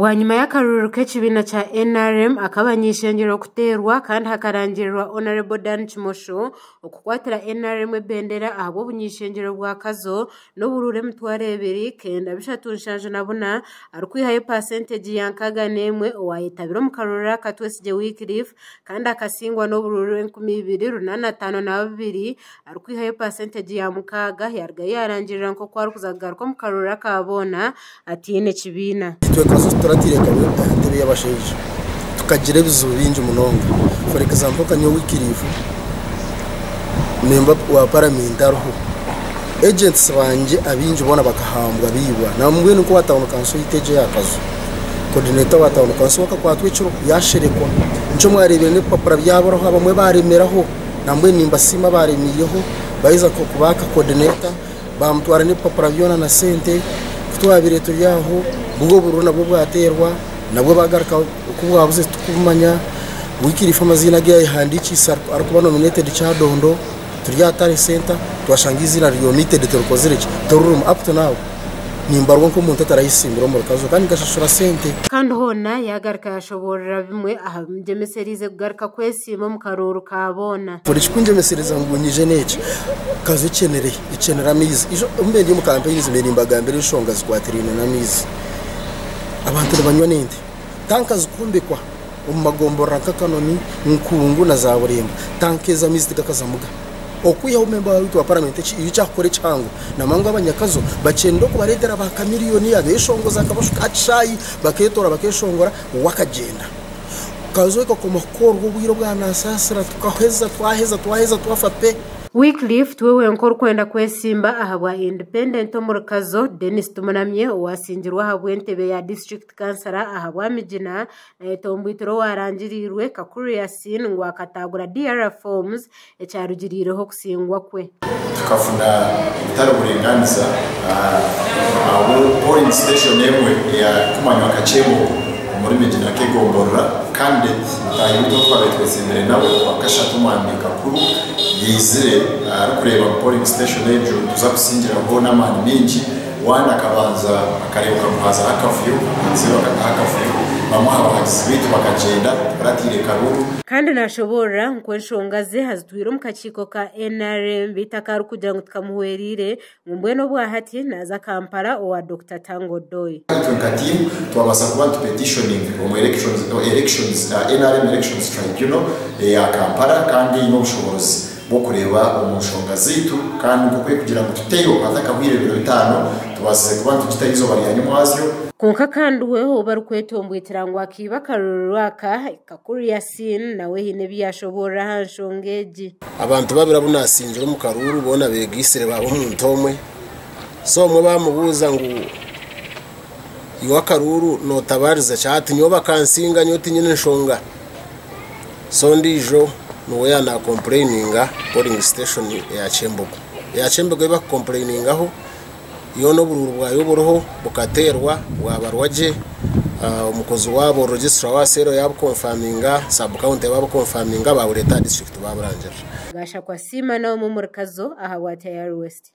Bwanyima y'akaruru k'ekibiina kya NRM akabanyishengyero kuteerwa kandi hakarangirirwa Hon. Dan Kimosho okukwatira NRM ebendera ahabw'obunyishengyero bwa Kazo n'oburuuru 2974 arikwihayo pasenteegi ya 61 owayetabire omu karuru aka Twesigye Wycliffe kandi akasingwa n'oburuuru 2852 arikwihayo pasenteegi ya 6 yarugayo yarangirira nk'oku arikuza kugaruka omu karuru aka boona ataine kibiina. Itwe Kazo turatire kamwe aha ntebe y'abashaija tukagira ebizibu bingi munonga. For example nka nyowe Wycliffe member wa paramenti ariho, agents bangye abaingi boona bakahambwa baibwa. Nambwenu nk'owa town council yaitu egyo eya Kazo, coordinator wa town council akakwatwa ekiro yasherekwa. Nikyo mwareebire n'ebipapura byaburaho abamwe baremeraho. Nambwenu nimbasiima abaremiireho baheza kubaaka coordinator bamutwara n'ebipapura byona na sente. Ku twabaire turi aho bwo obururu nabwo bwateerwa nabwo bagaruka oku bwabuze titukubumanya. Wycliffe amaziina ge yayehandiikiise arikuba nominated Kyadondo turi aha tally centre twashanga eiziina riri omitted torikozire ki toririmu up to now nimbarwa nk'omuntu atarayesimbire omuri Kazo kandi nkashashura sente. Kandi hoona yaagaruka yaashoboorora bimwe aha bimugyemesereize kugaruka kwesiima omu karuuru ka boona. Buri kikungyemesereza ngu nyije n'eki, Kazo ekyenire, ekyenire amaizi. Ijo obu mbaire ndi omu campaigns mbaire nimbagambira enshonga zikwatiraine n'amaizi. Abantu nibanywa n'ente. Tanka zikombekwa omu magomborora nka Kanoni, Nkungu na za Buremba. Tanka ezi amaizi tigakazamuga. Okwihaho memba waitu wa paramenti eki iwe kyakukora ekihango namangu abanyakazo bakyenda okubareetera ba Chameleone abeshongozi akabashuka aha kishaayi bakeetoora bakeshongora we akagyenda. Kazo ekakoma kukorwa obwire obwa Nasaasira tukaheza twaheza twaheza twafa pe. Wycliffe tiwe wenka orikwenda kwesimba ahabwa Independent omuri Kazo, Denis Tumuramye owasingirwe ahabw'entebe ya disiturikiti kansara ahabwa Migina nayetomboitera owarangiriirwe Kakuru Yasin ngu akataagura DR forms ekyarugiriireho okusingwa kwe. Tukafuna obutari buringaniza ahu polling station emwe eyakumanywa nka Kyembogo omuri Migina nk'egomborora candidate mutaahi witu ou twabaire twesimbire nawe owakashatu Mwami Kakuru yaizire arikureeba ngu polling station egyo nituza kusingiraho n'amaani maingi. One akabanza akareebeka ngu haazaho akavuyo, abahanzi be bakataho akavuyo, bamwe aha bahagizi baitu bakagyenda tibarataire karuuru. Kandi nashoboorora ngu enshonga ze azitwire omu kakiiko ka NRM beitu akarikugira ngu tikamuhwereire ngu mbwenu obwahati naaza Kampala owa Dokita Tanga Odoi. Itwe nka tiimu twabaasa kuba nitu petitioning omu elections, NRM Elections Tribunal eya Kampala kandi eine obushoboorozi bw'okureeba omu nshonga zaitu kandi nk'oku erikugira ngu tuteyo hatakahweire ebiro bitaano tubaasize kuba nitugitaho eizooba rya nyimwazyo. Kwonka kandi we ou barikwetomboitera ngu akiiba akarururu aka, Kakuru Yasin nawe haine ebi yaashoboorora aha nshonga egi. Abantu babiri abu naasingire omu karuuru boona beegaitsire baaba omuntu omwe. So omwe baamubuuza ngu iwe akaruuru nootabaariza ki? Ati nyowe bakansinga nyowe tinyine nshonga. So ondiijo niwe yaanaakompureyininga polling station eya Kyembogo. Eya Kyembogo ei bakukompureyiningaho yoona oburuuru bwayo buriho bukateerwa bwabarwa gye, omukozi waabo registra wa seero yaabukonfaminga, sub county baabukonfaminga baabureeta aha disiturikiti baaburangirira. Gashakwa Asiima Naomi omuri Kazo ahabwa Tayari West.